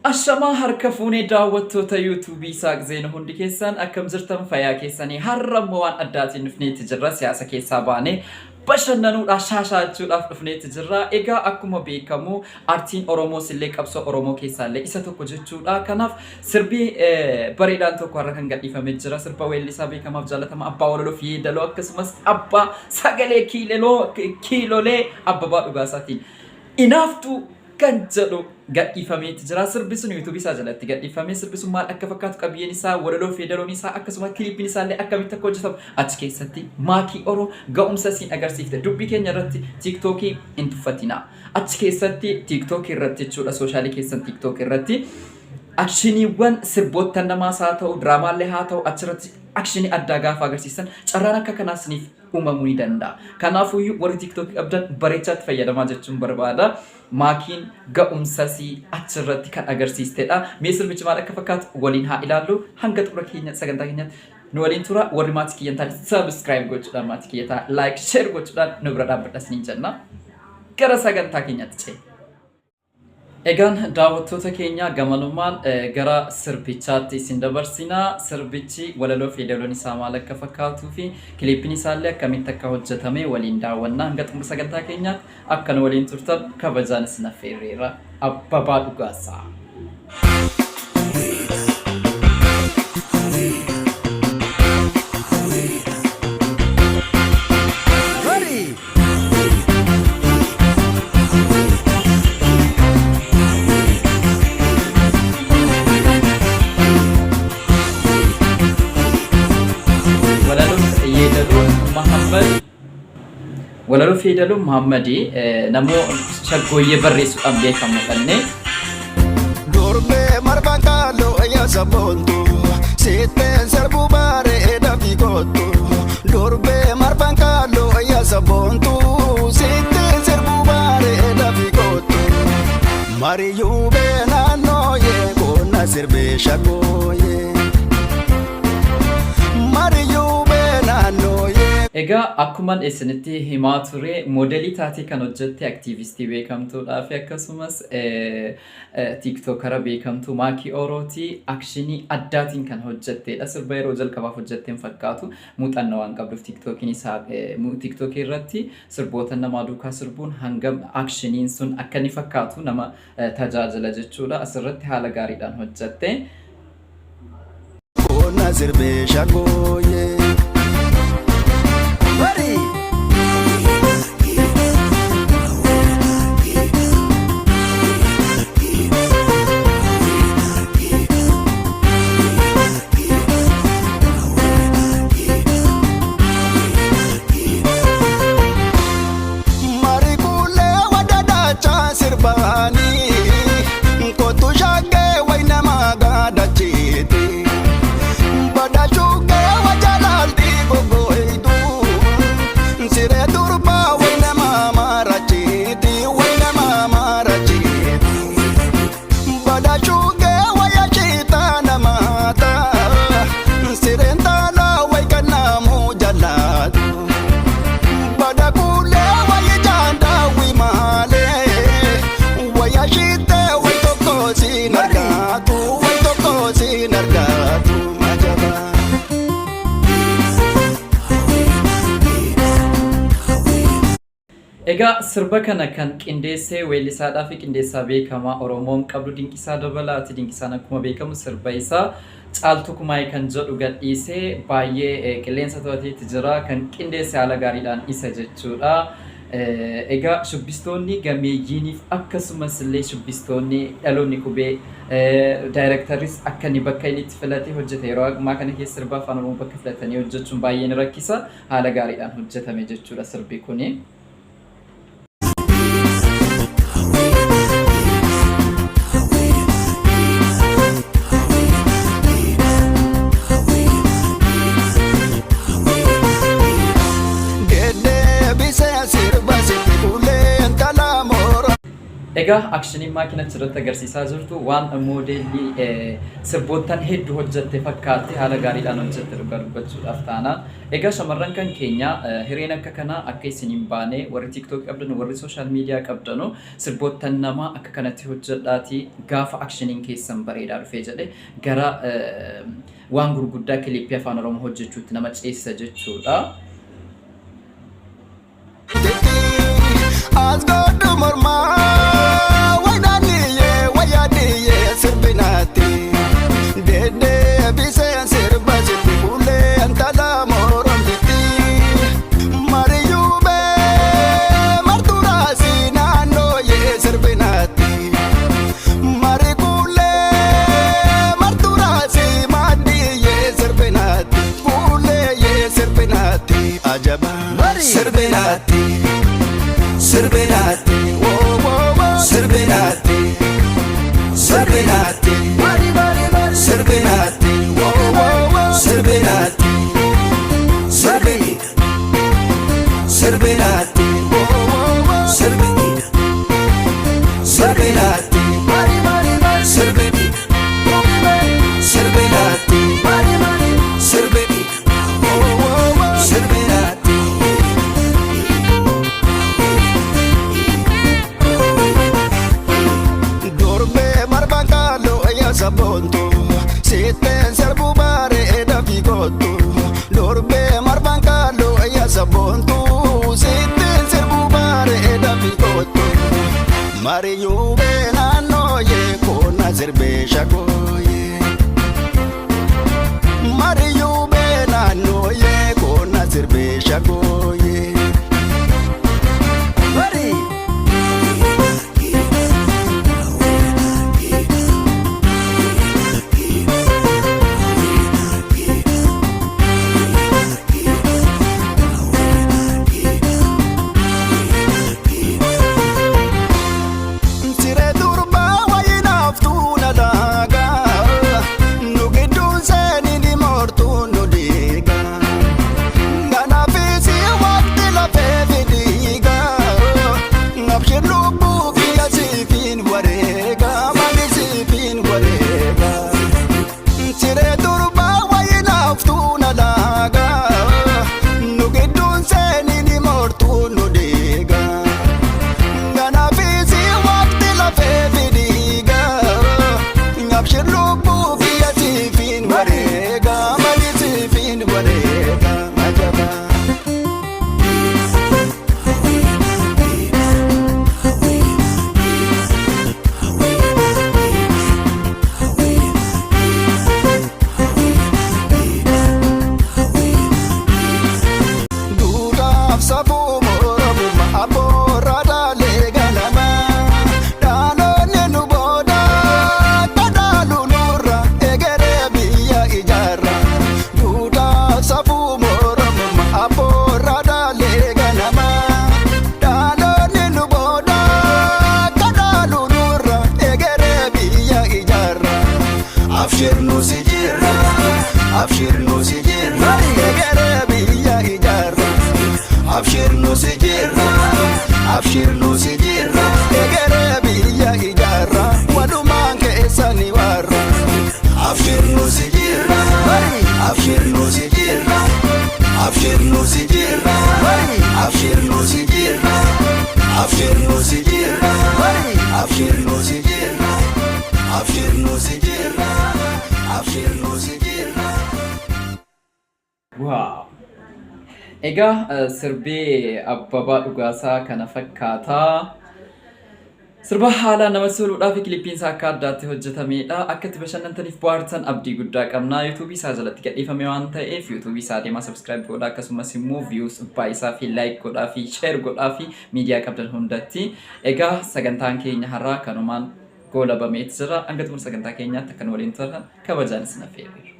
Ashamaa harka fuunee daawwattoota yuutuubii Isaaq Zeena, hundi keessan akkam jirtan? Fayyaa keessanii? Har'a immoo waan addaatiin dhufneetti jirra. Siyaasa keessaa baanee bashannanuudhaaf, shaashaachuudhaaf dhufneetti jirra. Egaa akkuma beekamu artiin Oromoos illee qabsoo Oromoo keessaa illee isa tokko jechuudha. Kanaaf sirbi bareedaan tokko har'a kan gadhiifamee jira. Sirba weellisaa beekamaaf jaallatama, abbaa walaloo fi yeedaloo, akkasumas abbaa sagalee kiilolee Abbabaa Dhugaasaatiin Inaaftuu kan jedhu gadhiifameeti jira. Sirbi sun yuutuubii isaa jalatti gadhiifame. Sirbi sun maal akka fakkaatu, qabiyyeen isaa, walaloo fi yeedaloon isaa, akkasuma kiliippiin isaa illee akkamitti akka hojjetamu achi keessatti Maakii Oro ga'umsa isiin agarsiifte. Dubbii keenya irratti tiiktookii hin tuffatinaa. Achi keessatti tiiktookii irratti jechuudha, soshaalii keessan tiiktookii irratti akshiniiwwan sirboottan namaas haa ta'u, diraamaallee haa ta'u, achirratti akshinii addaa gaafa agarsiisan carraan akka kanaa isiniif uumamuu ni danda'a. Kanaafuyyuu warri tiiktookii qabdan bareechaatti fayyadamaa jechuun barbaada. Maakiin ga'umsasii achirratti kan agarsiistedha. Mee sirbichi maal akka fakkaatu waliin haa ilaallu. Hanga xumura keenya sagantaa keenyaatti nu waliin tura. Warri maatii kiyyan taate subscribe gochuudhaan maatii kiyya ta'a. Like, share gochuudhaan nu bira dhaabbadha isiniin jenna. Gara sagantaa keenyaatti ceena. Egaan daawwattoota keenya, gamanumaan gara sirbichaatti isin dabarsina. Sirbichi walaloo fi yeedaloon isaa maal akka fakkaatuu fi kiliippiin isaallee akkamitti akka hojjetame waliin daawwanna. Hanga xumura sagantaa keenyaatti akka nu waliin turtan kabajaan isin affeerreera. Abbabaa Dhugaasaa. Walaloon yeedaloon Muhammad, walaloo fi yeedaloon Muhammadi namoo shaggooyyee barreessuudhaan beekamu kanneen. Durbee marfaan kaaloo yaa sabboontu, sitteen sarbuu bareeda fi kottu. Durbee marfaan kaaloo yaa sabboontu, sitteen sarbuu bareeda fi kottu. Mariyyuu bee naannooyee qonna sirbee shaggooyee. Mariyyuu bee naannooyee. Egaa akkuman isinitti himaa ture, moodelii taatee kan hojjette aktiivistii beekamtuudhaa fi akkasumas tiiktookara beekamtuu Maakii Orooti akshinii addaatiin kan hojjetteedha. Sirba yeroo jalqabaaf hojjette hin fakkaatu. Muuxannoo waan qabduuf tiiktookiin isaa tiiktookii irratti sirboota namaa duukaa sirbuun hangam akshiniin sun akka inni fakkaatu nama tajaajila jechuudha. Asirratti haala gaariidhaan hojjette. Qonna sirbee shaggooyee. Bari! Marikuulee wadadaachaa sirbaanii kottu shaggee waynama gaadachiiti. Bada shuggee wajalaalti gogoitu siree durbaa waynama marachiiti, waynama marachiiti. Bada shuggee waya shiitaa namaata sireen taalaa waykannaamu jallaatu. Bada kuulee wayi jaandaawwi maalee waya shiitee way tokko siin argaatu, way tokko siin argaatu majabaa. Egaa sirba kana kan qindeesse weellisaadhaa fi qindeessaa beekamaa Oromoon qabdu Dinqisaa Dabalaati. Dinqisaan akkuma beekamu sirba isaa Caaltuu Kumaayee kan jedhu gadhiisee baay'ee qilleensa to'ateetti jira. Kan qindeesse haala gaariidhaan isa jechuudha. Egaa shubbistoonni gameeyyiiniif akkasumas illee shubbistoonni dhaloonni qubee, daayirektarris akka inni bakka inni itti filatee hojjete, yeroo ammaa kana keessa sirba afaan Oromoo bakka filatanii hojjechuun baay'ee ni rakkisa. Haala gaariidhaan hojjetame jechuudha sirbi kuni. Deddeebisee sirba sitti kulee intala moora. Egaa actioniin maakiin achirratti agarsiisaa jirtu waan moodeelii sirboottan hedduu hojjette fakkaatti, haala gaariidhaan hojjette dhugaa dubbachuudhaaf taanaan. Egaa shamarran kan keenya hireen akka kanaa akka isin hin baane, warri TikTok qabdanu, warri social media qabdanu, sirboottan namaa akka kanatti hojjedhaatii gaafa actioniin keessan bareedaa dhufee jedhe gara waan gurguddaa clipii Afaan Oromoo hojjechuutti nama ceesisa jechuudha. As godhu mormaa waydaaniyyee wayyaadiyyee sirbinaatti deddeebiseen sirba sitti kuulee antala moromtitti mariyyuubee marturaasii naannooyee sirbinaatti marikuulee marturaasii maaddiyyee sirbinaatti kuuleeyyee sirbinaatti ajaba sirbinaatti. Sirbinaatti, woo woo woo, sirbinaatti, sirbinaatti, sirbinaatti, woo woo woo, sirbinaatti, sirbini, sirbinaatti, woo woo woo, sirbini, sirbinaatti, sirbini, sirbinaatti, sirbini, woo woo woo, sirbinaatti. Durbee marban kaaloo yaa boontu sitteen sarbuu bareeda fi kootu. Durbee marban kaaloo yaa boontu sitteen sarbuu bareeda fi kootu. Mariyyuubee naannooyee koona sirbee shagooyee. Mariyyuubee naannooyee koona sirbee shagooyee. Mari. Siree durbaa wayinaaftuu na daagaa nu gidduun seeni ni moortuu nu diigaa kanaafis waqti lafee fidiigaa abshir lubbuu kiyya siifiin wareegaa mali siifiin wareegaa. Siree durbaa wayinaaftuu na daagaa nu gidduun seeni ni moortuu nu diigaa. Kanaafis waqti lafee fidiigaa abshir lubbuu kiyya siifiin wareegaa mali siifiin wareegaa ajabaa. Duudhaaf safuu moromummaa abboorraa dhaalee ganama dhaloonni nu booda kadhaalu nurra egeree biyya ijaarra. Duudhaaf safuu moromummaa abboorraa dhaalee ganama dhaloonni nu booda kadhaalu nurra egeree biyya ijaarra. Abshir nu si jirra, abshir nu si jirra, egeree biyya ijaarra. Abshir nu si jirra, abshir nu si jirra, egeree biyya ijaarra, walumaan keessa ni warra. Abshir nu si jirra, abshir nu si jirra, abshir nu si jirra, abshir nu si jirra, abshir nu si jirra, abshir nu si jirra, abshir nu si jirra, abshir nu si jirra. Wow! Egaa sirbee Abbabaa Dhugaasaa kana fakkaataa. Sirba haalaan namatti toluudhaa fi clipiin isaa akka addaatti hojjetamedha. Akka itti bashannantaniif bohaartan abdii guddaa qabna. YouTubeii isaa jalatti gadhiifame waan ta'eef YouTubeii isaa deemaa subscribe godhaa, akkasumas immoo views baay'isaa fi like godhaa fi share godhaa fi miidiyaa qabdan hundatti. Egaa sagantaan keenya har'aa kanumaan goolabamee jira. Hanga xumura sagantaa keenyaatti akka nu waliin turan kabajaan isin affeerreera.